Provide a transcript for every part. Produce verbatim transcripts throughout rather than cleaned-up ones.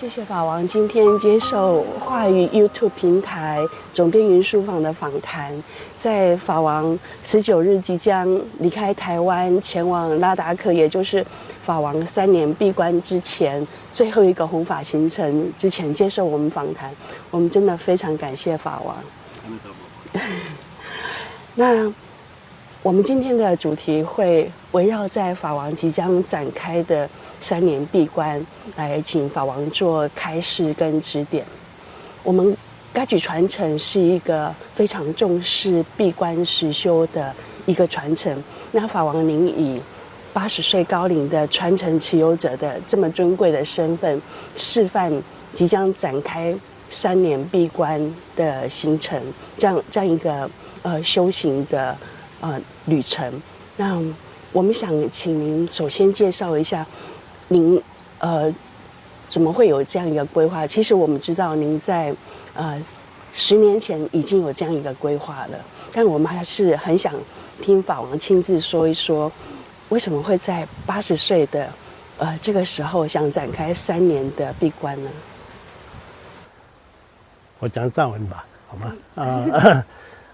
谢谢法王今天接受话语 YouTube 平台总编云书房的访谈。在法王十九日即将离开台湾，前往拉达克，也就是法王三年闭关之前最后一个弘法行程之前，接受我们访谈，我们真的非常感谢法王。那我们今天的主题会围绕在法王即将展开的三年闭关，来请法王做开示跟指点。我们该举传承是一个非常重视闭关实修的一个传承。那法王您以八十岁高龄的传承持有者的这么尊贵的身份，示范即将展开三年闭关的行程，这样这样一个呃修行的呃旅程。那我们想请您首先介绍一下，您呃怎么会有这样一个规划？其实我们知道您在呃十年前已经有这样一个规划了，但我们还是很想听法王亲自说一说，为什么会在八十岁的呃这个时候想展开三年的闭关呢？我讲藏文吧，好吗？啊，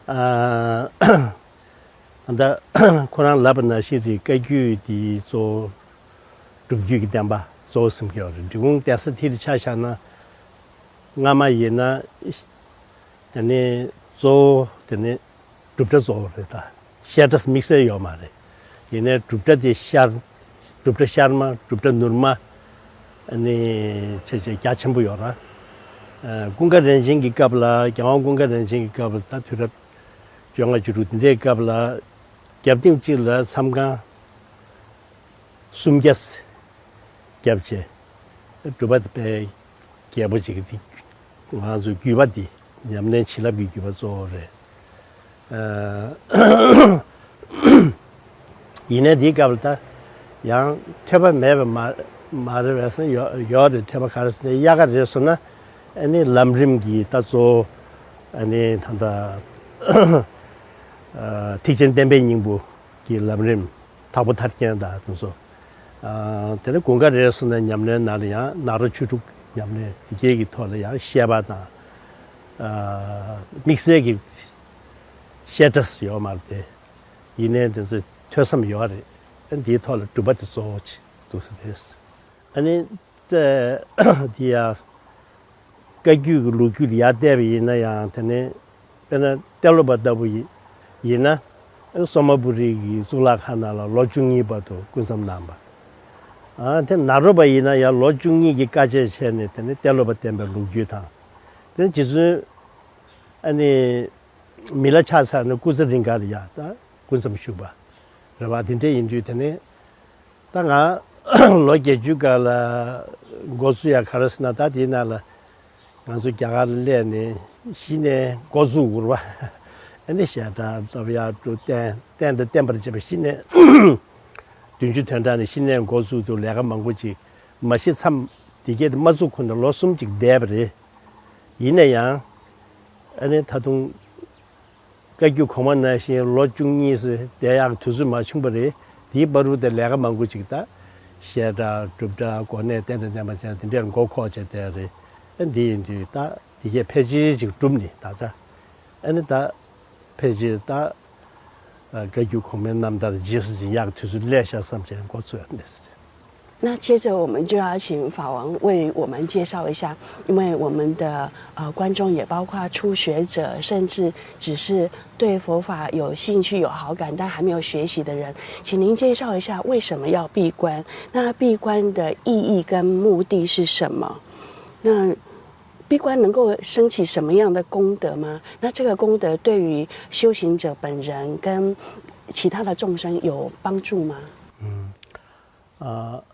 呃，ད་ཁོ་རང་ལབ་པ་ནང་བཞིན་རེད། བཀའ་བརྒྱུད་འདི་གཙོ་བོ་སྒྲུབ་བརྒྱུད་ཀྱི་བསྟན་པ་གཙོ་བོ་སེམས་ཀྱི་ཡོད་རེད། འབྲི་གུང་གདན་ས་དེ་ལ་ཆ་བཞག་ན། སྔ་མ་ཡིན་ན་དེ་ནི་གཙོ་བོ་དེ་ནི་སྒྲུབ་གྲྭ་གཙོ་བོ་རེད། ད་བཤད་གྲྭ་དམིགས་བསལ་ཡོད་མ་རེད། ཡིན་ནའི་སྒྲུབ་གྲྭ་དེ་ཤར། སྒྲུབ་གྲྭ་ཤར་མ། སྒྲུབ་གྲྭ་ནུབ་མ། ཨ་ནི་ཆེ་ཆེ་རྒྱ་ཆེན་པོ་ཡོད་ར། ཨ་ཀུན་དགའ་རིན་ཆེན་གྱི་སྐབས་ལ། རྒྱལ་དབང་ཀུན་དགའ་རིན་ཆེན་གྱི་སྐབས་ལ། ད་དུས་རབས་བཅོ་ལྔ་བཅུ་དྲུག་དེ་འདྲའི་སྐབས་ལ་རྒྱབ་སྟེང་གཅིག་ལ་མཚམས་ཁང་སུམ་བརྒྱ་བརྒྱབ་བྱས། སྒྲུབ་པ་དེ་དཔེ་རྒྱས་པོ་ཅིག་དེ། ང་ཚོའི་བརྒྱུད་པ་འདི་ཉམས་ལེན་བྱིན་རླབས་ཀྱི་བརྒྱུད་པ་གཙོ་བོ་རེད། ཨ་ཡིན་ནའི་འདིའི་སྐབས་ལ་ད་ཡང་ཐོས་པ་མེད་པ་མ་མ་རེད་པས་ཟེར། ཡོད་ཡོད་རེད། ཐོས་པ་ག་རེ་ཟེར་ན། དབྱར་ཁ་རེད་སོང་ན་ཨ་ནི་ལམ་རིམ་གྱི་ད་གཙོ་བོ་ཨ་ནི་ད་ལྟ་ཨ་ཐེག་ཆེན་བསྟན་པའི་སྙིང་པོ་གི་ལམ་རིམ། དྭགས་པོ་ཐར་རྒྱན་དང་དེ་ཚོ། ཨ་དེ་ནས་དགུན་ཁ་རེད་སོང་ན་ཉམས་ལེན་ནང་ལ་ཡང་ནཱ་རོ་ཆོས་དྲུག་ཉམས་ལེན་དེ་གའི་གི་ཐོག་ལ་ཡང་བཤད་པ་དང་། ཨ་དམིགས་བསལ་གྱི་བཤད་གྲྭ་ཡོད་མ་རེད་དེ། ཡིན་ནའི་དེ་ཚོ་ཐོས་བསམ་ཡོད་རེད། ཨ་འདིའི་ཐོག་ལ་སྒྲུབ་པ་དེ་གཙོ་བོ་ཅིག་འདུག་ཟེར་རེད། ཨ་ནི་རྩེ་འདི་ཡང་བཀའ་བརྒྱུད་ཀྱི་ལོ་རྒྱུས་ལ་ཡར་བལྟས་པ་ཡིན་ན་ཡང་། དེ་ནས་དཔེར་ན་ཏེ་ལོ་པ་ལྟ་བུ་ཡི་ཡིན་ན། སོ་མ་པུ་རི་གི་གཙུག་ལག་ཁང་ནང་ལ་ལོ་བཅུ་གཉིས་བར་དུ་སྐུ་མཚམས་གནང་བ། ཨ་དེ་ནཱ་རོ་པ་ཡིན་ན་ཡང་ལོ་བཅུ་གཉིས་ཀྱི་དཀའ་སྤྱད་བྱས་ནས། དེ་ནས་ཏེ་ལོ་པ་བསྟེན་པའི་ལོ་རྒྱུས་དང་། དེ་ནས་རྗེ་བཙུན་ཨ་ནི་མི་ལ་ཕྱག་འཚལ་ནས་སྐུ་ཚེ་རིང་ག་ལ་ཡ་ད་སྐུ་མཚམས་བཞུགས་པ་རེད་བ། དེ་འདྲ་ཡིན་དུས་དེ་ནས། ད་ང་ལོ་བརྒྱད་ཅུ་སྐབས་ལ་འགོ་ཚུགས་ཡ་ག་རེ་ཟེར་ན། ད་དེའི་ནང་ལ་ང་ཚོ་རྒྱ་གར་ལ་སླེབས་ནས་གཞི་ནས་འགོ་བཙུགས་དགོས་པ། ཨ་ནི་བཤད་གྲྭ་སློབ་ཡག་སྒྲུབ་བསྟན། བསྟན་དང་བསྟན་པར་བྱེད་པ་གཞི་ནས་བདུན་ཅུ་དོན་གྲངས་ནས་གཞི་ནས་འགོ་བཙུགས་འདུག། ལས་ཀ་མང་པོ་ཅིག་མ་གཞི་མཚམས་དེ་གས་དེ་མ་བཙུགས་གོང་དུ་ལོ་གསུམ་ཅིག་བསྡད་པ་རེད། ཡིན་ན་ཡང་ཨ་ནི་ད་དུང་བཀའ་བརྒྱུད་གོང་མ་ནང་བཞིན་ལོ་བཅུ་གཉིས་ཙམ་བསྡད་ཡག་དུས་ཚོད་མ་བྱུང་བ་རེད། དེའི་བར་དུ་དེ་ལས་ཀ་མང་པོ་ཅིག་ད་བཤད་གྲྭ་སྒྲུབ་གྲྭ་གོ་གནས་བསྟན་དང་བསྟན་པ་ཅན་དེ་འདྲའི་མགོ་འཁོར་བྱས་བསྡད་རེད། ཨ་འདི་ཡིན་དུས་ད་དེ་གས་ཕལ་ཆེར་ཅིག་གྲུབ་ནས་ད་ཆ། ཨ་ནི་ད་ཕལ་ཆེར་ད་བཀའ་བརྒྱུད་གོང་མའི་རྣམ་ཐར་རྗེས་སུ་འཛིན་ཡག་དུས་ཚོད་སླེབས་ཤག་བསམ་བྱས་འགོ་ཚུགས་ཡག་འདི།那接着我们就要请法王为我们介绍一下，因为我们的呃观众也包括初学者，甚至只是对佛法有兴趣、有好感但还没有学习的人，请您介绍一下为什么要闭关？那闭关的意义跟目的是什么？那闭关能够升起什么样的功德吗？那这个功德对于修行者本人跟其他的众生有帮助吗？ཨ་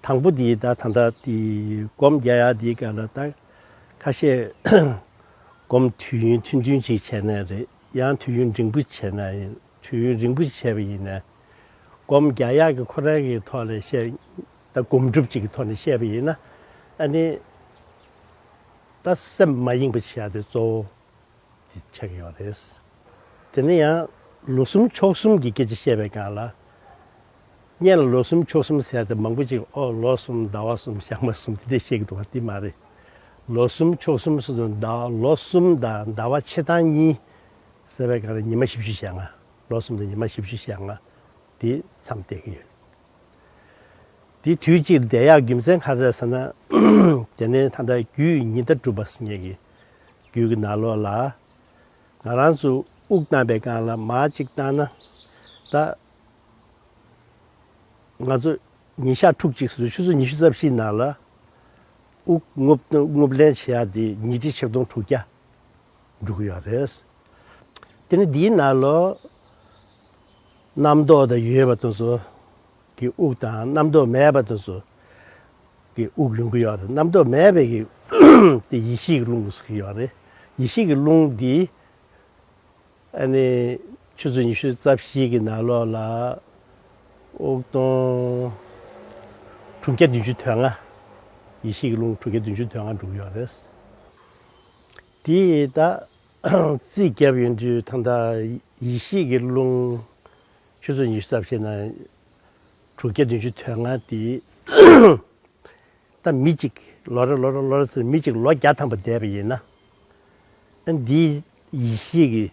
དང་པོ་དེ་ད་ད་ལྟ་དེ་སྒོམ་རྒྱག་ཡག་དེའི་སྐབས་ལ་ད་ཁ་ཤས་སྒོམ་དུས་ཡུན་ཐུང་ཐུང་ཅིག་བྱས་ནའི་རེད། ཡང་དུས་ཡུན་རིང་པོ་བྱས་ན་ཡིན། དུས་ཡུན་རིང་པོ་ཞིག་བྱས་པ་ཡིན་ན། སྒོམ་རྒྱག་ཡག་གི་ཁོ་རང་གི་ཐོག་ནས་བཤད། ད་སྒོམ་སྒྲུབ་ཅིག་གི་ཐོག་ནས་བཤད་པ་ཡིན་ན། ཨ་ནི་ད་སེམས་མ་གཡེང་བ་བྱེད་ཡག་དེ་གཙོ་བོ་དེ་ཆགས་ཀྱི་ཡོད་རེད། དེ་ནས་ཡང་ལོ་གསུམ་ཕྱོགས་གསུམ་གྱི་སྐད་ཆ་བཤད་པའི་སྒང་ལ། སྔོན་ལ་ལོ་གསུམ་ཕྱོགས་གསུམ་ཟེར་ཏེ་མང་པོ་ཅིག་ཨོ་ལོ་གསུམ་ཟླ་བ་གསུམ་ཞག་མ་གསུམ་དེ་འདྲས་བཤད་ཀྱི་འདུག་བ། དེ་མ་རེད། ལོ་གསུམ་ཕྱོགས་གསུམ་སོ་སོ་ཟླ་ལོ་གསུམ་དང་ཟླ་བ་ཕྱེད་དང་གཉིས་ཟེར་བའི་སྒང་ལ་ཉི་མ་བཞི་བཅུ་ཞེ་ལྔ། ལོ་གསུམ་དང་ཉི་མ་བཞི་བཅུ་ཞེ་ལྔ་དེ་མཚམས་བསྡད་ཀྱི་ཡོད། དེ་དུས་གཅིག་བསྡད་ཡག་རྒྱུ་མཚན་ག་རེ་རེད་ཟེར་ན། དེ་ནས་ད་ལྟ་རྒྱུད་ཉི་ཟླ་གྲུབ་པ་ཟེར་མཁན་གྱི་རྒྱུད་ཀྱི་ནང་ལོགས་ལ་ང་རང་ཚོ་དབུགས་བཏང་པའི་སྒང་ལ་མར་གཅིག་བཏང་ན་ད། ང་ཚོ་ཉིན་ཞག་ཕྲུགས་གཅིག་ཟེར་དུས་ཆུ་ཚོད་ཉི་ཤུ་རྩ་བཞིའི་ནང་ལ་དབུགས་རྔུབ་རྔུབ་ལེན་བྱེད་ཡག་དེ་ཉི་ཁྲི་ཆིག་སྟོང་དྲུག་བརྒྱ་འགྲོ་གི་ཡོད་རེད། དེ་ནི་འདིའི་ནང་ལོ་རྣམ་རྟོག་དང་ཡོད་པ་དེ་ཚོ་གི་དབུགས་དང་རྣམ་རྟོག་མེད་པ་དེ་ཚོ་གི་དབུགས་ཡོང་གི་ཡོད་རེད། རྣམ་རྟོག་མེད་པའི་གི་དེ་ཡེ་ཤེས་ཀྱི་རླུང་ཟེར་གི་ཡོད་རེད། ཡེ་ཤེས་ཀྱི་རླུང་འདི། ཨ་ནི་ཆུ་ཚོད་ཉི་ཤུ་རྩ་བཞི་གི་ནང་ལོགས་ལ་དབུགས་གཏོང་དྲུག་བརྒྱ་བདུན་ཅུ་དོན་ལྔ། ཡེ་ཤེས་ཀྱི་རླུང་དྲུག་བརྒྱ་བདུན་ཅུ་དོན་ལྔ་འགྲོ་གི་ཡོད་རེད། དེ་ད་རྩིས་བརྒྱབ་ཡོང་དུས་ད་ལྟ་ཡེ་ཤེས་ཀྱི་རླུང་ཆུ་ཚོད་ཉི་ཤུ་རྩ་བཞི་ནང་དྲུག་བརྒྱ་བདུན་ཅུ་དོན་ལྔ་དེ། ད་མི་གཅིག་ལོ་རེ་ལོ་རེ་ལོ་རེ་ཟེར་མི་གཅིག་ལོ་བརྒྱ་ཐམ་པ་བསྡད་པ་ཡིན་ན། ཨ་འདིའི་ཡེ་ཤེས་ཀྱི་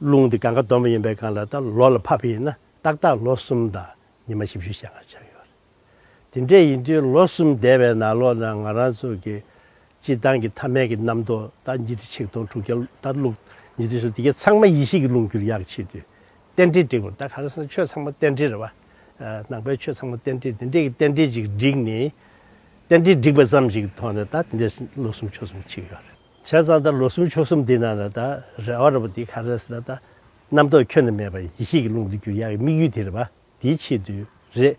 རླུང་འདི་གང་ག་སྡོམ་པ་ཡིན་པའི་སྒང་ལ་ད་ལོ་ལ་ཕབ་པ་ཡིན་ན་ཏག་ཏག་ལོ་གསུམ་དང་ཉི་མ་བཞི་བཅུ་ཞེ་ལྔ་ཆགས་ཡོད་རེད། དེ་འདྲས་ཡིན་དུས་ལོ་གསུམ་བསྡད་པའི་ནང་ལོགས་ལ་ང་རང་ཚོ་གི་སྤྱིར་བཏང་གི་ཐ་མལ་གྱི་རྣམ་རྟོག་ད་ཉི་ཁྲི་ཆིག་སྟོང་དྲུག་བརྒྱ་ད་བླུག་ཉི་ཁྲི་སུ་དེ་གའི་ཚང་མ་ཡེ་ཤེས་ཀྱི་རླུང་འགྱུར་ཡག་ཆེད་དུ། རྟེན་འབྲེལ་སྒྲིག་པ་ད་ག་རེ་ཟེར་ན་ཆོས་ཚང་མ་རྟེན་འབྲེལ་རེད་བ། ཨ་ནང་པའི་ཆོས་ཚང་མ་རྟེན་འབྲེལ་དེ་འདྲའི་གི་རྟེན་འབྲེལ་ཅིག་བསྒྲིགས་ནས། རྟེན་འབྲེལ་བསྒྲིགས་པ་ཙམ་ཞིག་གི་ཐོག་ནས་ད་དེ་འདྲའི་ལོ་གསུམ་ཕྱོགས་གསུམ་ཅིག་ཡོད་རེད། བྱས་ཙང་ད་ལོ་གསུམ་ཕྱོགས་གསུམ་འདི་ནང་ལ་ད་རེ་བ་རེད་བ། འདི་ག་རེ་ཟེར་ན་ད་རྣམ་རྟོག་ཁྱོན་ནས་མེད་པ་ཡེ་ཤེས་ཀྱི་རླུང་འདི་འགྱུར་ཡག་གི་དམིགས་ཡུལ་དེ་རེད་བ། དེའི་ཆེད་དུ་རེད།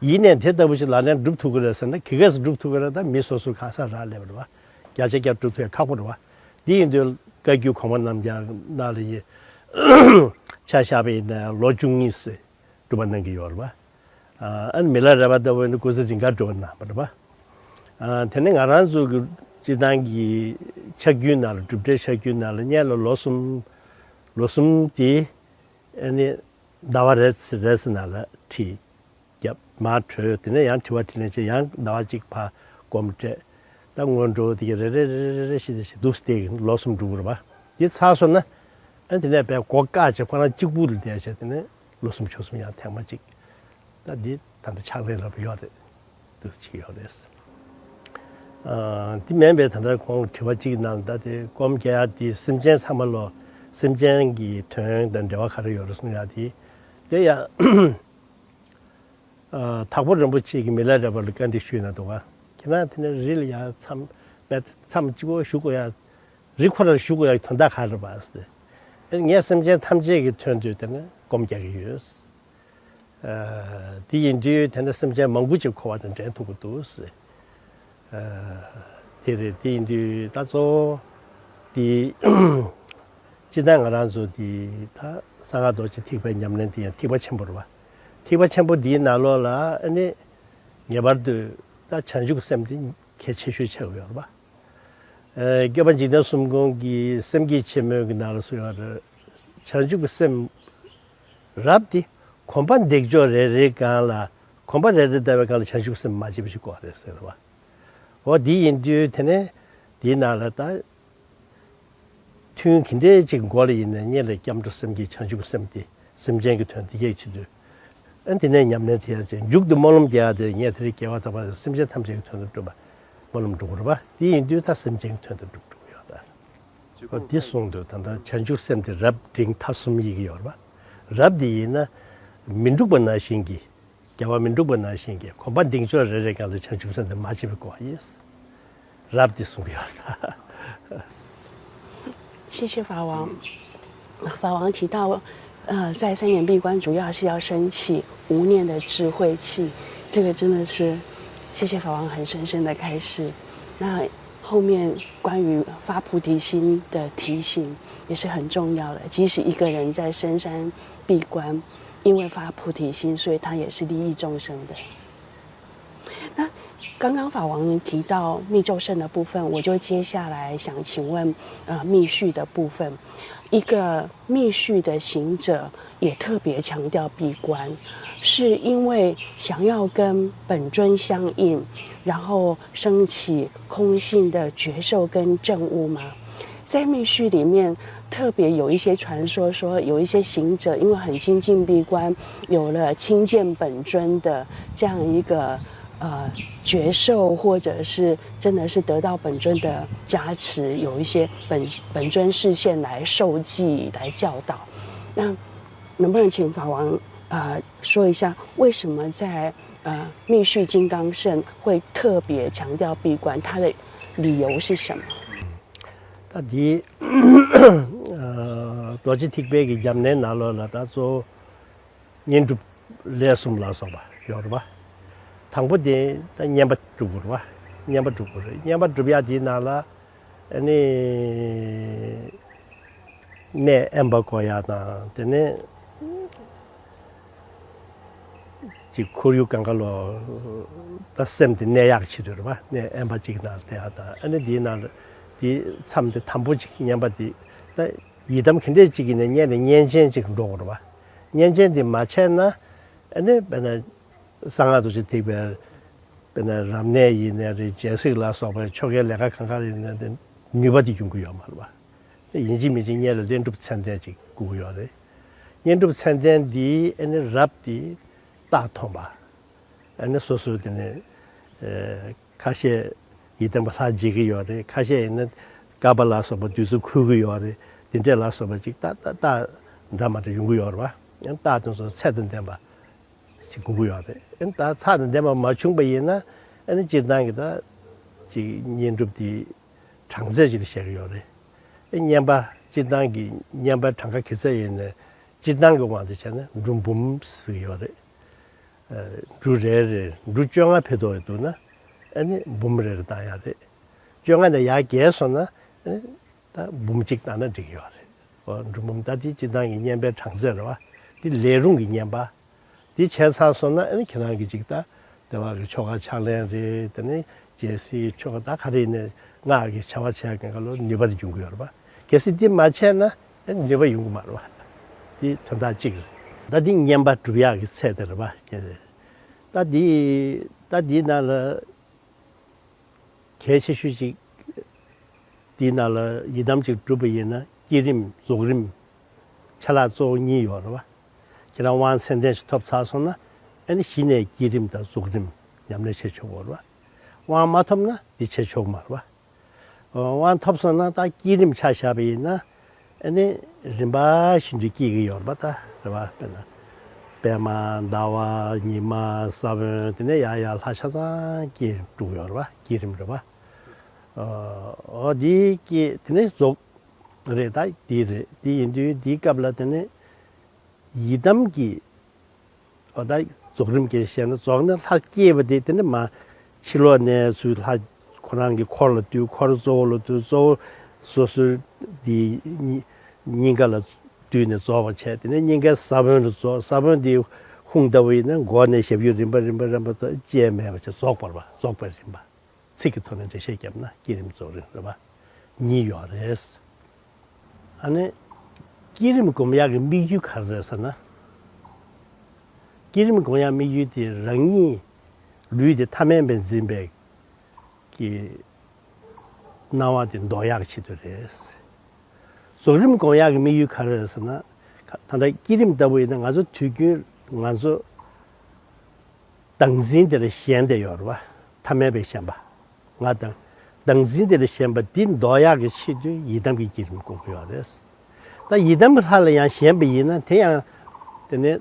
ཡིན་ནའི་དེ་ལྟ་བུ་ཞིག་ལག་ལེན་སྒྲུབ་ཐུབ་ཀྱི་རེད་ཟེར་ན་ག་གས་སུ་སྒྲུབ་ཐུབ་ཀྱི་རེད། ད་མི་སོ་སོ་གང་ས་རག་ལས་པ་རེད་བ། བརྒྱ་ཆ་བརྒྱ་སྒྲུབ་ཐུབ་ཡག་ཁག་པོ་རེད་བ། འདི་ཡིན་དུས་བཀའ་བརྒྱུད་གོང་མ་རྣམས་ཀྱང་ནང་ལ་ཡི་ཆ་བཞག་པ་ཡིན་ན་ལོ་བཅུ་གཉིས་སྲིད་སྒྲུབ་པ་གནང་གི་ཡོད་རེད་བ། ཨ་ནི་མི་ལ་རས་པ་ལྟ་བུ་ནི་སྐུ་ཚེ་རིང་ག་སྒྲུབ་པ་གནང་བ་རེད་བ། དེ་ནི་ང་རང་ཚོ་གི་སྤྱི་བཏང་གི་ཕྱག་རྒྱུན་ནང་ལ་སྒྲུབ་གྲྭའི་ཕྱག་རྒྱུན་ནང་ལ་སྔོན་ལ་ལོ་གསུམ་ལོ་གསུམ་དེ་ཨ་ནི་ཟླ་བ་རེ་ཚེ་རེ་ཚེ་ནང་ལ་ཁྲིད། རྒྱབ་མར་བྲོས། དེ་ནས་ཡང་དྲི་བ་དྲིས་ལན་བྱས། ཡང་ཟླ་བ་གཅིག་ཕར་སྒོམ་སྤྲད། ད་སྔོན་འགྲོ་དེ་ག་རེ་རེ་རེ་རེ་རེ་ཞིག་དེ་ཞིག་འདུག་སྟེ་ལོ་གསུམ་འགྲོ་གི་རེད་བ། དེ་ཚར་སོང་ན་ཨ་དེ་ནས་དཔེ་སྒོ་བཀག་བྱས་ཁོ་རང་གཅིག་པུ་ལ་བསྡད་བྱས། དེ་ནས་ལོ་གསུམ་ཕྱོགས་གསུམ་ཡང་ཐེངས་མ་གཅིག་ད་འདི་ད་ལྟ་ཕྱག་ལེན་ལབ་ཡོད་རེད། འདུག་ཅིག་ཡོད་རེད། ཨ་དེ་མིན་པའི་ད་ལྟ་ཁོང་དྲི་བ་གཅིག་ནང་ད་དེ་སྒོམ་རྒྱག་ཡག་དེ་སེམས་ཅན་ཚང་མ་ལོ་སེམས་ཅན་གྱི་དོན་དང་འབྲེལ་བ་ག་རེ་ཡོད་རེད་གསུང་ཡག་དེ་དེ་ཡང་། ཨ་དྭགས་པོ་རིན་པོ་ཆེ་གིས་མི་ལ་རས་པ་ལ་བཀའ་འདྲི་ཞུས་ན་འདུག་ག་ཁྱེད་རང་དེ་ནས་རི་ལ་ཡར་མཚམས་མཚམས་གཅིག་པོ་བཞུགས་དགོས་ཡ། རི་ཁོ་རར་བཞུགས་དགོས་ཡ་དོན་དག་ག་རེ་རེད་པ་ཟེར་ཏེ། ངས་སེམས་ཅན་ཐམས་ཅད་ཀྱི་དོན་དུ་དེ་ནས་སྒོམ་རྒྱག་གི་ཡོད། ཨ་དེ་ཡིན་དུས་དེ་ནས་སེམས་ཅན་མང་པོ་ཅིག་འཁོར་བ་དང་འདྲེན་ཐུབ་ཀྱི་འདུག་ཟེར། ཨ་དེ་རེད། དེ་ཡིན་དུས་ད་གཙོ་བོ་དེ་སྤྱིར་བཏང་ང་རང་ཚོ་དེ་ད་གསང་སྔགས་རྡོ་རྗེ་ཐེག་པའི་ཉམས་ལེན་དེ་ཡང་ཐེག་པ་ཆེན་པོ་རེད་བ། ཐེག་པ་ཆེན་པོ་འདིའི་ནང་ལོགས་ལ་ཨ་ནི་ངེས་པར་དུ་ད་བྱང་ཆུབ་སེམས་དེ་གལ་ཆེ་ཤོས་ཆགས་ཡོད་རེད་བ། ཨ་སྐྱོབ་པ་འཇིག་རྟེན་གསུམ་མགོན་གྱི་སེམས་བསྐྱེད་ཆེན་མོའི་གི་ནང་ལ་གསུངས་ཡོད་རེད། བྱང་ཆུབ་ཀྱི་སེམས་རབ་དེ་གོམ་པ་འདེགས་ཕྱོགས་རེ་རེའི་སྒང་ལ་གོམ་པ་རེ་རེ་བལྟ་བའི་སྒང་ལ་བྱང་ཆུབ་སེམས་མ་སྐྱེས་པ་ཞིག་དགོས་རེད་ཟེར་བ། འོ་འདི་ཡིན་དུས་དེ་ནས་འདིའི་ནང་ལ་ད་ཐུན་ག་འདྲས་ཅིག་འགོར་ཡིན་ན་སྔོན་ལ་སྐྱབས་འགྲོ་སེམས་བསྐྱེད་བྱང་ཆུབ་སེམས་དེ་སེམས་ཅན་གྱི་དོན་དེ་སྐྱེད་ཆེད་དུ། ཨ་དེ་ནས་ཉམས་ལེན་དེ་ཡང་བྱས། མཇུག་ཏུ་སྨོན་ལམ་རྒྱག་ཡ་དེ་ངས་དེ་རིང་རྒྱལ་བ་དམ་པ་སེམས་ཅན་ཐམས་ཅད་ཀྱི་དོན་དུ་བསྒྲུབ་པ་སྨོན་ལམ་འགྲོ་གི་རེད་པ། དེ་ཡིན་དུས་ད་སེམས་ཅན་གྱི་དོན་དུ་བསྒྲུབ་འགྲོ་གི་ཡོད་ད། འོ་འདི་གསུངས་འདུག་ད་ལྟ་བྱང་ཆུབ་སེམས་དེ་རབ་འབྲིང་ཐ་གསུམ་ཡི་གེ་ཡོད་རེད་པ། རབ་དེ་ཡིན་ན་མི་འཁྲུགས་པ་ནང་བཞིན་གྱི། རྒྱལ་བ་མི་འཁྲུགས་པ་ནང་བཞིན་གྱི་གོམ་པ་འདེགས་ཕྱོགས་རེ་རེ་སྒང་ལ་བྱང་ཆུབ་སེམས་དེ་མ་སྐྱེས་པའི་སྐོར་ཡིན། རབ་དེ་གསུངས་ཡོད་ད། 谢谢法王。法王提到，呃，在三年闭关主要是要升起无念的智慧气，这个真的是谢谢法王很深深的开示。那后面关于发菩提心的提醒也是很重要的，即使一个人在深山闭关，因为发菩提心，所以他也是利益众生的。那刚刚法王提到密咒圣的部分，我就接下来想请问，呃，密续的部分。一个密续的行者也特别强调闭关，是因为想要跟本尊相应，然后升起空性的觉受跟证悟吗？在密续里面，特别有一些传说说，有一些行者因为很精进闭关，有了亲见本尊的这样一个呃觉受，或者是真的是得到本尊的加持，有一些本本尊示现来授记、来教导。那能不能请法王呃说一下，为什么在呃密续金刚圣会特别强调闭关？它的理由是什么？ད་འདི་རྡོ་རྗེ་ཐེག་པའི་གི་རྒྱབ་ནས་ནང་ལོགས་ལ་ད་གཙོ་བོ་བསྙེན་སྒྲུབ་ལས་གསུམ་ལ་སོགས་པ་ཡོད་རེད་པ། དང་པོ་དེ་ད་བསྙེན་པ་སྒྲུབ་དགོས་རེད་པ། བསྙེན་པ་སྒྲུབ་དགོས་རེད། བསྙེན་པ་སྒྲུབ་ཡ་དེའི་ནང་ལ་ཨ་ནི་གནས་དབེན་པ་བགོ་ཡ་དང་དེ་ནས་ཅིག་ཁོར་ཡུག་གང་ག་ལོ་ད་སེམས་དེ་གནས་ཡག་ཆེད་དུ་རེད་པ། གནས་དབེན་པ་ཅིག་ནང་བསྡད་ཡ་དང་ཨ་ནི་དེའི་ནང་ལ་དེའི་མཚམས་དེ་དང་པོ་ཅིག་བསྙེན་པ་དེ་ད་ཡི་དམ་ག་འདྲས་ཅིག་ཡིན་ན་བསྙེན་ནས་བསྙེན་ཆེན་ཅིག་འགྲོ་དགོས་རེད་པ། བསྙེན་ཆེན་དེ་མ་བྱས་ན་ཨ་ནི་དཔེར་ན་གསང་སྔགས་རྡོ་རྗེ་ཐེག་པའི་དཔེར་ན་རབ་གནས་ཡིན་ནའི་རེད། རྒྱལ་སྲིད་ལ་སོགས་པའི་ཆོ་གའི་ལས་ཀ་གང་ག་ཡིན་ནའི་རེད། ནུས་པ་དེ་ཡོང་གི་ཡོད་མ་རེད་པ། ཡིན་གཅིག་མིན་གཅིག་སྔོན་ལ་བསྙེན་སྒྲུབ་ཚད་ལྡན་ཅིག་དགོས་ཀྱི་ཡོད་རེད། བསྙེན་སྒྲུབ་ཚད་ལྡན་འདིའི་ཨ་ནི་རབ་དེ་རྟགས་མཐོང་པ། ཨ་ནི་སོ་སོའི་དེ་ནས་ཁ་ཤས་ཡི་དམ་པ་ལྷ་མཇལ་གྱི་ཡོད་རེད། ཁ་ཤས་ཡིན་ན་བསྐལ་པ་ལ་སོགས་པ་དུས་ཚོད་འཁོར་གྱི་ཡོད་རེད། དེ་འདྲས་ལ་སོགས་པ་ཅིག་རྟགས་རྟགས་རྟགས་འདྲ་མི་འདྲ་ཡོང་གི་ཡོད་རེད་པ། ཡང་རྟགས་དེ་ཚོ་ཚད་དང་ལྡན་པ་ཞིག་དགོས་ཀྱི་ཡོད་རེད། ཨ་ནི་ད་ཚད་དང་ལྡན་པ་མ་བྱུང་པ་ཡིན་ན་ཨ་ནི་སྤྱིར་བཏང་གི་ད་ཅིག་བསྙེན་སྒྲུབ་དེ་གྲངས་ཚད་ཅིག་ལ་བཤད་ཀྱི་ཡོད་རེད། ཨ་བསྙེན་པ་སྤྱིར་བཏང་གི་བསྙེན་པ་གྲངས་ཀ་ག་ཚད་ཡིན་ནའི་སྤྱིར་བཏང་གི་དབང་དུ་བྱས་ན་འབྲུ་འབུམ་ཟེར་གྱི་ཡོད་རེད། ཨ་འབྲུ་རེ་རེར་འབྲུ་བཅོ་ལྔ་ཕེབས་འདུག་འདུག་ན་ཨ་ནི་འབུམ་རེ་རེ་བཏང་ཡག་རེད། བཅོ་ལྔ་ནས་ཡར་བརྒལ་སོང་ན་ཨ་ནི་ད་འབུམ་གཅིག་བཏང་ན་འགྲིག་གི་ཡོད་རེད། འོ་འབྲུ་འབུམ་ད་དེ་སྤྱིར་བཏང་གི་བསྙེན་པའི་གྲངས་ཚད་རེད་པ། དེ་ལས་རུང་གི་བསྙེན་པ། དེ་བྱས་ཚར་སོང་ན་ཨ་ནི་ཁྱེད་རང་གི་ཅིག་ད་དེ་བ་གི་ཆོ་ག་ཕྱག་ལེན་རེད། དེ་ནས་རྒྱལ་སྲིད་ཆོ་ག་ད་ག་རེ་ཡིན་ནའི་སྔགས་ཀྱི་བྱ་བ་བྱས་གང་ག་ལོ་ནུས་པ་དེ་འབྱུང་གི་ཡོད་རེད་པ། གལ་སྲིད་དེ་མ་བྱས་ན་ཨ་ནི་ནུས་པ་ཡོང་གི་མ་རེད་པ། དེ་དོན་དག་གཅིག་རེད། ད་དེ་བསྙེན་པ་སྒྲུབ་ཡག་གི་ཚད་དེ་རེད་པ། ད་དེ་ད་དེའི་ནང་ལ་གལ་ཆེ་ཤོས་ཅིག་དེའི་ནང་ལ་ཡི་དམ་ཅིག་སྒྲུབ་པ་ཡིན་ན་བསྐྱེད་རིམ་རྫོགས་རིམ་ཆ་ལག་གཙོ་བོ་གཉིས་ཡོད་རེད་པ། ཁྱེད་རང་དབང་ཚད་ལྡན་ཞིག་ཐོབ་ཚར་སོང་ན་ཨ་ནི་གཞི་ནས་བསྐྱེད་རིམ་དང་རྫོགས་རིམ་ཉམས་ལེན་བྱེད་ཆོག་གི་རེད་པ། དབང་མ་ཐོབ་ན་འདི་བྱེད་ཆོག་གི་མ་རེད་པ། དབང་ཐོབ་སོང་ན་ད་བསྐྱེད་རིམ་ཆ་བཞག་པ་ཡིན་ན་ཨ་ནི་རིམ་པ་བཞིན་དུ་བསྐྱེད་ཀྱི་ཡོད་རེད་པ། ད་རེད་པ། དཔེར་ན་པདྨ་ཟླ་བ་ཉི་མ་ས་བོན་དེ་ནས་ཡར་ཡར་ལྷ་ཆ་ཚང་བསྐྱེད་འགྲོ་གི་ཡོད་རེད་པ། བསྐྱེད་རིམ་རེད་པ། འོ་འདི་བསྐྱེད་དེ་ནས་རྫོགས་རེད། ད་འདི་རེད། འདི་ཡིན་དུས་འདིའི་སྐབས་ལ་དེ་ནས་ཡི་དམ་གྱི་འོ་ད་རྫོགས་རིམ་གྱི་བཤད་ན་རྫོགས་ནས་ལྷ་བསྐྱེད་པ་དེ་དེ་ནས་མ་ཕྱི་ལོགས་ནས་ཚུར་ལྷ་ཁོ་རང་གི་འཁོར་ལ་འདུས། འཁོར་གཙོ་བོ་ལ་འདུས། གཙོ་བོ་སོ་སོའི་དེ་སྙིང་ག་ལ་འདུས་ནས་རྫོགས་པ་བྱས། དེ་ནས་སྙིང་གའི་ས་བོན་ལ་རྫོགས། ས་བོན་དེ་ཧཱུྃ་ལྟ་བུ་ཡིན་ན་མགོ་ནས་ཞབས་ཀྱུ་རིམ་པ་རིམ་པ་རིམ་པ་ཙམ་སྐྱེ་མེད་པ་བྱས་རྫོགས་པ་རེད་པ། རྫོགས་པའི་རིམ་པ། ཚིག་གི་ཐོག་ནས་འགྲེལ་བཤད་བརྒྱབ་ན་བསྐྱེད་རིམ་རྫོགས་རིམ་རེད་པ། གཉིས་ཡོད་རེད། ཨ་ནི་བསྐྱེད་རིམ་སྒོམ་ཡག་གི་དམིགས་ཡུལ་ག་རེ་རེད་ཟེར་ན། བསྐྱེད་རིམ་སྒོམ་ཡག་དམིགས་ཡུལ་དེ་རང་ཉིད་ལུས་དེ་ཐ་མལ་པའི་འཛིན་པའི་གི་སྣང་བ་དེ་ལྡོག་ཡག་གི་ཆེད་དུ་རེད། རྫོགས་རིམ་སྒོམ་ཡག་གི་དམིགས་ཡུལ་ག་རེ་རེད་ཟེར་ན། ད་ལྟ་བསྐྱེད་རིམ་ལྟ་བུ་ཡིན་ན་ང་ཚོ་དུས་རྒྱུན་ང་ཚོ་བདག་འཛིན་དེ་ལ་ཞེན་བསྡད་ཡོད་རེད་པ། ཐ་མལ་པའི་ཞེན་པ། ང་དང་། བདག་འཛིན་དེ་ལ་ཞེན་པ་འདི་ལྡོག་ཡག་གི་ཆེད་དུ་ཡི་དམ་གྱི་བསྐྱེད་རིམ་སྒོམ་གྱི་ཡོད་རེད། ད་ཡི་དམ་གྱི་ལྷ་ལ་ཡང་ཞེན་པ་ཡིན་ན་དེ་ཡང་དེ་ནས་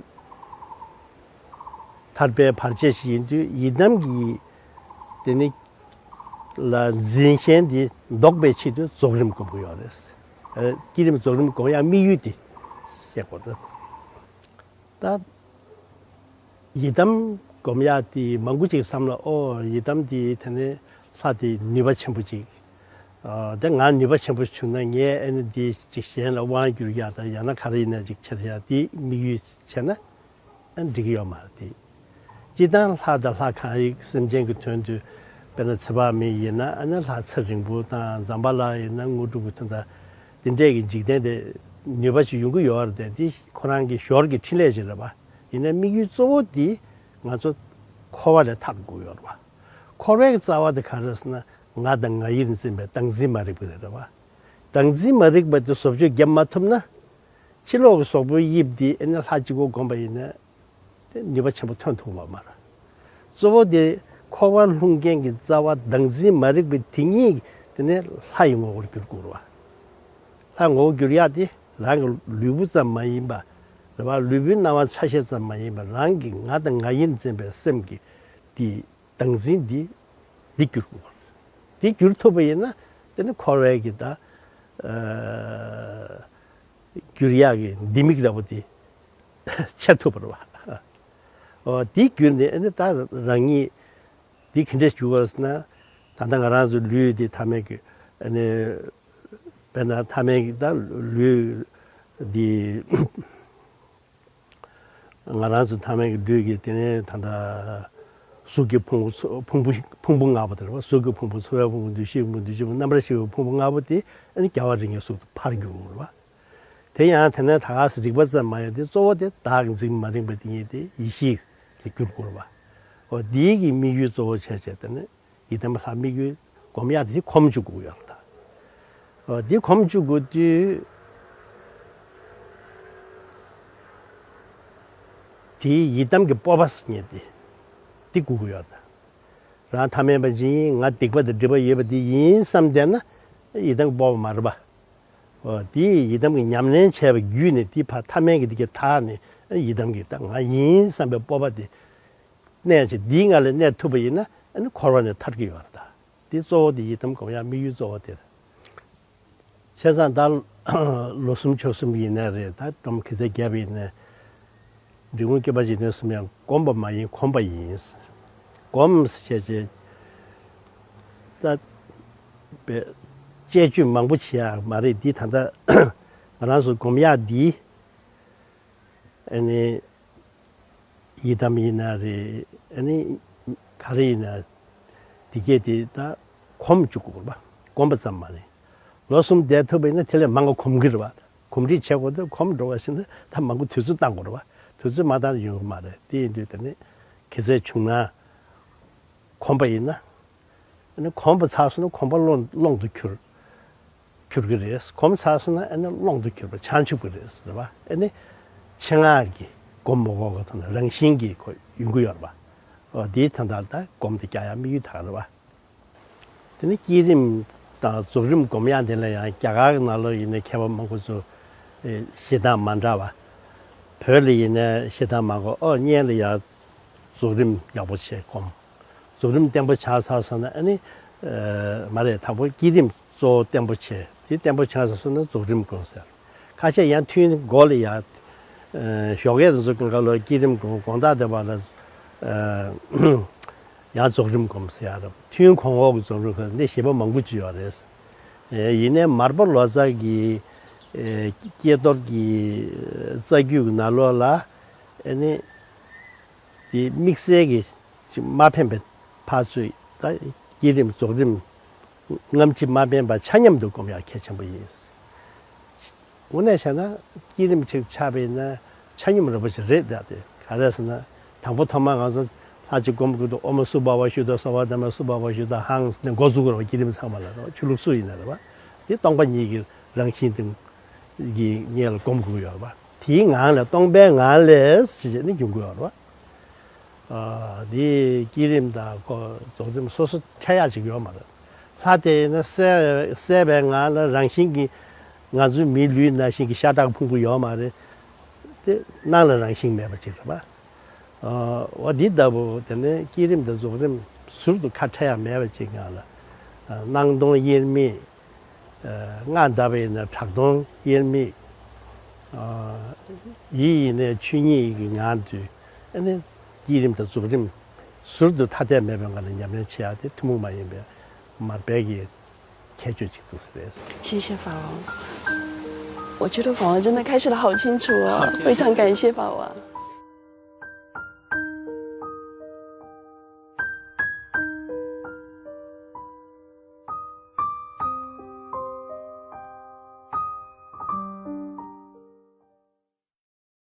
ཐར་པའི་བར་ཆད་ཞིག་ཡིན་དུས་ཡི་དམ་གྱི་དེ་ནས་ལ་འཛིན་ཞེན་འདི་ལྡོག་པའི་ཆེད་དུ་རྫོགས་རིམ་སྒོམ་གྱི་ཡོད་རེད། ཨ་བསྐྱེད་རིམ་རྫོགས་རིམ་སྒོམ་ཡག་དམིགས་ཡུལ་དེ་བཤད་དགོས་རེད། ད་ཡི་དམ་སྒོམ་ཡག་དེ་མང་པོ་ཅིག་བསམ་ལ་ཨོ་ཡི་དམ་དེ་དེ་ནས་ལྷ་དེ་ནུས་པ་ཆེན་པོ་ཅིག་ཨ་དེ་ང་ནུས་པ་ཆེན་པོ་བྱུང་ན་ངས་ཨ་ནི་འདི་ཅིག་གཞན་ལ་དབང་བསྒྱུར་ཡག་དང་ཡང་ན་ག་རེ་ཡིན་ན་ཅིག་བྱེད་ཡག་དེ་དམིགས་ཡུལ་བྱས་ན་ཨ་འགྲིག་གི་ཡོད་མ་རེད་དེ། སྤྱིར་བཏང་ལྷ་དང་ལྷ་གང་རིགས་སེམས་ཅན་གྱི་དོན་དུ་ དཔེར་ན་ཚེ་དཔག་མེད་ཡིན་ན་ཨ་ནི་ལྷ་ཚེ་རིང་པོ་དང་ཛམ་བྷ་ལ་ཡིན་ན་དངོས་གྲུབ་ཀྱི་དོན་དག་དེ་འདྲས་ཀྱི་འཇིག་རྟེན་དེ་ནུས་པ་ཞིག་ཡོང་གི་ཡོད་རེད་དེ། དེ་ཁོ་རང་གི་ཞོར་གྱི་འཕྲིན་ལས་ཤིག་རེད་པ། ཡིན་ན་དམིགས་ཡུལ་གཙོ་བོ་དེ་ང་ཚོ་འཁོར་བ་ལས་ཐར་དགོས་ཡོད་རེད་པ། འཁོར་བའི་རྩ་བ་དེ་ག་རེ་ཟེར་ན་ང་དང་ང་ཡིར་འཛིན་པའི་བདག་འཛིན་མ་རིག་པ་དེ་རེད་པ། བདག་འཛིན་མ་རིག་པ་དེ་བཟོ་བཅོས་བརྒྱབ་མ་ཐུབ་ན། ཕྱི་ལོགས་ཀྱི་གཟུགས་པོའི་དབྱིབས་འདི་ཨ་ནི་ལྷ་གཅིག་པོ་བསྒོམས་པ་ཡིན་ན་དེ་ནུས་པ་ཆེན་པོ་ཐོན་ཐུབ་པ་མ་རེད། གཙོ་བོ་དེ་འཁོར་བར་ལྷུང་མཁན་གྱི་རྩ་བ་བདག་འཛིན་མ་རིག་པའི་དེ་ཉིད་དེ་ནི་ལྷ་ཡི་ངོ་བོར་འགྱུར་དགོས་རེད་པ། ལྷ་ངོ་བོར་འགྱུར་ཡག་དེ་རང་གི་ལུས་པོ་ཙམ་མ་ཡིན་པ་རེད་པ། ལུས་པོའི་སྣང་བ་ཆ་ཤས་ཙམ་མ་ཡིན་པ་རང་གི་ང་དང་ང་ཡིར་འཛིན་པའི་སེམས་ཀྱི་དེ། བདག་འཛིན་འདི་འདི་བསྒྱུར་དགོས། འདི་བསྒྱུར་ཐུབ་པ་ཡིན་ན་དེ་ནི་འཁོར་བའི་གི་ད་ཨ་བསྒྱུར་ཡག་གི་ལྡེ་མིག་འདྲ་པོ་དེ་ཕྱེ་ཐུབ་པ་རེད་པ། འོ་འདི་བསྒྱུར་ནས་ཨ་ནི་ད་རང་ཉིད་འདི་ག་འདྲས་བསྒྱུར་བ་ཟེར་ན། ད་ལྟ་ང་རང་ཚོ་ལུས་འདི་ཐ་མལ་གྱི་ཨ་ནི་དཔེར་ན་ཐ་མལ་གྱི་ད་ལུས་འདི། ང་རང་ཚོ་ཐ་མལ་གྱི་ལུས་ཀྱི་དེ་ནས་ད་ལྟ་གཟུགས་ཀྱི་ཕུང་པོ་ཚོ་ཕུང་པོ་ཕུང་པོ་ལྔ་པོ་དེ་རེད་པ། གཟུགས་ཀྱི་ཕུང་པོ། ཚོར་བའི་ཕུང་པོ། འདུ་ཤེས་ཕུང་པོ། འདུ་བྱེད་ཕུང་པོ། རྣམ་པར་ཤེས་པའི་ཕུང་པོ་ལྔ་པོ་དེ་ཨ་ནི་རྒྱལ་བ་རིགས་ལྔའི་གཟུགས་སུ་ཕར་འགྱུར་དགོས་རེད་པ། དེ་ཡང་དེ་ནས་ད་ག་སེ་རིག་པ་ཙམ་མ་ཡིན་ཏེ་གཙོ་བོ་དེ་བདག་འཛིན་མ་རིག་པ་དེ་ཉིད་དེ་ཡེ་ཤེས་ལ་འགྱུར་དགོས་རེད་པ། འོ་འདིའི་གི་དམིགས་ཡུལ་གཙོ་བོ་བྱས་བྱས་དེ་ནས། ཡི་དམ་ལྷ་དམིགས་ཡུལ་སྒོམ་ཡག་དེ་གོམས་བཅུག་དགོས་ཡོད་ལ། འོ་འདི་གོམས་བཅུག་དགོས་དུས་དེའི་ཡི་དམ་གྱི་སྤོབས་པ་ཟེར་མཁན་དེ་འདི་དགོས་ཀྱི་ཡོད་ལ། རང་ཐ་མལ་པ་ཅིག་ཡིན། ང་སྡིག་པ་དང་སྒྲིབ་པ་ཡོད་པ་དེ་ཡིན་བསམ་བསྡད་ན་ཡི་དམ་གྱི་སྤོབས་པ་མ་རེད་པ། འོ་དེའི་ཡི་དམ་གྱི་ཉམས་ལེན་བྱས་པ་བརྒྱུད་ནས་དེ་ཕར་ཐ་མལ་གྱི་དེ་གའི་དག་ནས་ཡི་དམ་གྱི་ད་ང་ཡིན་བསམ་པའི་སྤོབས་པ་དེ། གནས་ཅིག་འདིའི་ངང་ལ་གནས་ཐུབ་པ་ཡིན་ན་ཨ་ནི་འཁོར་བ་ནས་ཐར་གྱི་ཡོད་རེད་ད། འདི་གཙོ་བོ་དེ་ཡི་དམ་སྒོམ་ཡག་དམིགས་ཡུལ་གཙོ་བོ་དེ་རེད། བྱས་ཙང་ད་ལོ་གསུམ་ཕྱོགས་གསུམ་ཡིན་ནའི་རེད། ད་སྒྲོམ་གྱི་ཚད་བརྒྱབ་ཡིན་ནའི། འབྲི་གུང་སྐྱོབ་པ་འཇིག་རྟེན་གསུམ་ཡང་བསྒོམས་པ་མ་ཡིན་གོམས་པ་ཡིན། གོམས་བྱས་བྱས་ད་དཔེ་དཔྱད་བརྗོད་མང་པོ་བྱེད་ཡག་མ་རེད། འདི་ད་ལྟ་ང་རང་ཚོ་སྒོམ་ཡག་འདི། ཨ་ནི་ཡི་དམ་ཡིན་ན་རེད། ཨ་ནི་ག་རེ་ཡིན་ན་དེ་གས་དེ་ད་གོམས་བཅུག་དགོས་རེད་པ། གོམས་པ་ཙམ་མ་རེད། ལོ་གསུམ་བསྡད་ཐུབ་པ་ཡིན་ན་དེ་ལས་མང་བ་གོམས་ཀྱི་རེད་པ། གོམས་འདྲིས་བྱེད་དགོས་ཏེ་གོམས་འགྲོ་བ་ཞིག་ན་ད་མང་པོ་དུས་ཚོད་བཏང་དགོས་རེད་པ། དུས་ཚོད་མ་བཏང་ན་ཡོང་གི་མ་རེད། དེ་ཡིན་དུས་དེ་ནི་གལ་སྲིད་བྱུང་ན་གོམས་པ་ཡིན་ན། ཨ་ནི་གོམས་པ་ཚར་སོང་ན་གོམས་པ་ཀློང་ཀློང་དུ་གྱུར་གྱུར་གྱི་རེད། གོམས་ཚར་སོང་ན་ཨ་ནི་ཀློང་དུ་གྱུར་པ་བྱང་ཆུབ་ཀྱི་རེད་ཟེར་བ། ཨ་ནི་ཆེད་མངགས་ཀྱི་སྒོམ་མི་དགོས་པ་དང་རང་བཞིན་གྱིས་ཁོ་ཡོང་གི་ཡོད་རེད་པ། འོ་དེའི་དོན་དག་ལ་ད་སྒོམ་དེ་རྒྱག་ཡག་དམིགས་ཡུལ་ད་རེད་པ། དེ་ནི་བསྐྱེད་རིམ་དང་རྫོགས་རིམ་སྒོམ་ཡག་དེ་ལ་ཡང་རྒྱ་གར་གྱི་ནང་ལོགས་ཡིན་ན་མཁས་པ་མང་པོ་ཚོ་ཨེ་བཞེད་སྟངས་མ་འདྲ་བ། བོད་ལ་ཡིན་ན་བཞེད་སྟངས་མང་པོ། ཨོ་སྔོན་ལ་ཡང་རྫོགས་རིམ་ཡག་པོ་བྱས་སྒོམ། རྫོགས་རིམ་བརྟན་པོ་ཆགས་ཚར་སོང་ན་ཨ་ནི། ཨ་མ་རེད། དང་པོ་བསྐྱེད་རིམ་གཙོ་བོ་བརྟན་པོ་བྱས། དེ་བརྟན་པོ་ཆགས་ཚར་སོང་ན་རྫོགས་རིམ་སྒོམ་ཟེར། ཁ་ཤས་ཡང་ཐུན་མགོ་ལ་ཡང་། ཨ་ཞོགས་ཀས་དེ་ཚོ་སྒང་ག་ལ་བསྐྱེད་རིམ་སྒོམ། དགོང་དག་དེ་བར་ལ་ཨ་ཡང་རྫོགས་རིམ་སྒོམ་ཟེར་ཡག་རེད། ཐུན་གོང་འོག་གི་རྫོགས་རིམ་ཟེར་འདི་བཞེད་པ་མང་པོ་ཅིག་ཡོད་རེད། ཨེ་ཡིན་ནའི་མར་པ་ལོ་ཙཱ་གི་ཨེ་ཀྱེ་རྡོར་གྱི་རྩ་རྒྱུད་ཀྱི་ནང་ལོགས་ལ་ཨ་ནི། དེ་དམིགས་བསལ་གྱི་ཅིག་མ་ཕན་པའི་ཕར་ཚུར་ད་བསྐྱེད་རིམ་རྫོགས་རིམ་སྔ་ཕྱི་མ་ཕན་པ་ཆ་མཉམ་དུ་སྒོམ་ཡག་གལ་ཆེན་པོ་ཡིན། དངོས་གནས་བྱས་ན་བསྐྱེད་རིམ་ཅིག་ཆགས་པ་ཡིན་ན་ཆ་སྙོམས་རིན་པོ་ཆེ་རེད། ད་དེ་ག་རེ་ཟེར་ན་དང་པོ་ཐོག་མར་ང་ཚོ་ལྷ་གཅིག་སྒོམ་དགོས་འདུག་ཨོཾ་སུ་བྷ་བ་ཤུདྡྷ་སརྦ་དྷརྨ་སུ་བྷ་བ་ཤུདྡྷ་ཧཾ་ཟེར་ནས་འགོ་འཛུགས་དགོས་རེད་པ། བསྐྱེད་རིམ་ཚང་མ་ལ་རེད་པ། ཆོས་ལུགས་སུ་ཡིན་ན་རེད་པ། དེ་སྟོང་པ་ཉིད་ཀྱི་རང་བཞིན་དེ་གི་ངེས་ལ་སྒོམ་དགོས་ཡོད་རེད་པ། དེའི་ངང་ལས་སྟོང་པའི་ངང་ལས་ཞེས་བྱས་ནས་འགྱུར་དགོས་ཡོད་རེད་པ། ཨ་འདི་བསྐྱེད་རིམ་དང་ཁོ་རྫོགས་རིམ་སོ་སོ་འཕྲད་ཡག་ཅིག་ཡོད་མ་རེད། ལྷ་དེ་ཡིན་ན་གསལ་གསལ་བའི་ངང་ལ་རང་བཞིན་གྱིས་ང་ཚོའི་མིའི་ལུས་ནང་བཞིན་གྱི་ཤ་ཁྲག་ཕུང་པོ་ཡོད་མ་རེད། དེ་སྣང་ལ་རང་བཞིན་མེད་པ་ཅིག་རེད་པ། ཨ་འོ་འདི་ལྟ་བུ་དེ་ནས་བསྐྱེད་རིམ་དང་རྫོགས་རིམ་ཟུར་དུ་ཁ་འཕྲད་ཡག་མེད་པ་ཅིག་ངང་ལ། ཨ་སྣང་སྟོང་དབྱེར་མེད། ཨ་སྔགས་བཟླས་པ་ཡིན་ན་གྲགས་སྟོང་དབྱེར་མེད། ཨ་ཡིད་ཡིན་ནའི་ཆོས་ཉིད་ཀྱི་ངང་དུ་ཨ་ནི་བསྐྱེད་རིམ་དང་རྫོགས་རིམ་ཟུར་དུ་ཐ་དད་མེད་པའི་ངང་ལ་ཉམས་ལེན་བྱེད་ཡག་དེ་ཐུན་མོང་མ་ཡིན་པའི་མར་པའི་གི་ཁྱད་ཆོས་ཅིག་འདུག་ཟེར། 谢谢法王，我觉得法王真的开示的好清楚哦，非常感谢法王。